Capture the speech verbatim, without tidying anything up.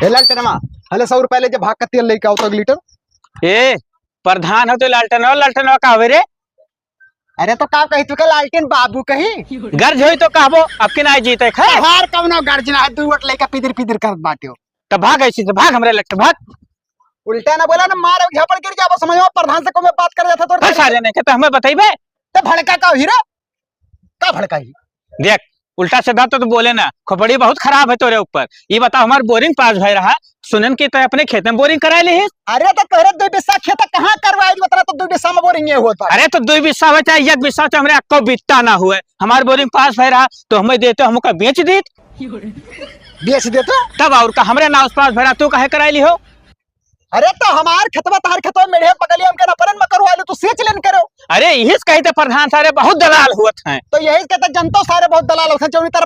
ए लालटेनवा, हले सौ रुपया ले जा, भाग का तेल लेके आओ तो एक लीटर। ए, प्रधान हो तो लालटेनवा, लालटेनवा का हवे रे? अरे तो का कही, तू के लालटेन बाबू कही? गर्ज होई तो कहबो, अब के नाई जीते खैर। हार कौनो गर्ज ना है, दू वोट लेके पिदिर पिदिर करत बाटे हो। तब भाग ऐसी से, भाग हमरे लग से, भाग। उल्टा ना बोला ना, मार झापड़ गिर जाबो, समझ में, प्रधान से को मैं बात कर जाता तो। बस आ जाने के तो हमें बताइबे। तो भड़का का हीरो? का भड़का ही? देख, उल्टा सीधा तो, तो बोले ना, खोपड़ी बहुत खराब है तोरे ऊपर। ये बताओ, हमार बोरिंग पास भय रहा, सुनन की तो अपने खेत में बोरिंग कराए ली। अरे तो तोरे दो बिस्सा खेत कहाँ करवाए, बता तो दो बिस्सा में बोरिंग ये होत बा। अरे तो दो बिस्सा हो चाहे एक बिस्सा हो, चाहे हमरे अक्को बित्ता ना हुए, हमार बोरिंग पास भय रहा तो हमें देते, हम ओका बेच दीत। बेच देते? तब और का, हमरे नाव से पास भय रहा, तू काहे कराए ली हो? अरे तो हमार खेतवा तहार खेतवा मेढ़े बगलिया में के ना परन में करवा लो, तू सींच लेन करो। अरे यही से कही थे प्रधान सारे बहुत दलाल हुवत हैं। तो यही कहते जनता सारे बहुत दलाल होते हैं, जो इनकी तरफ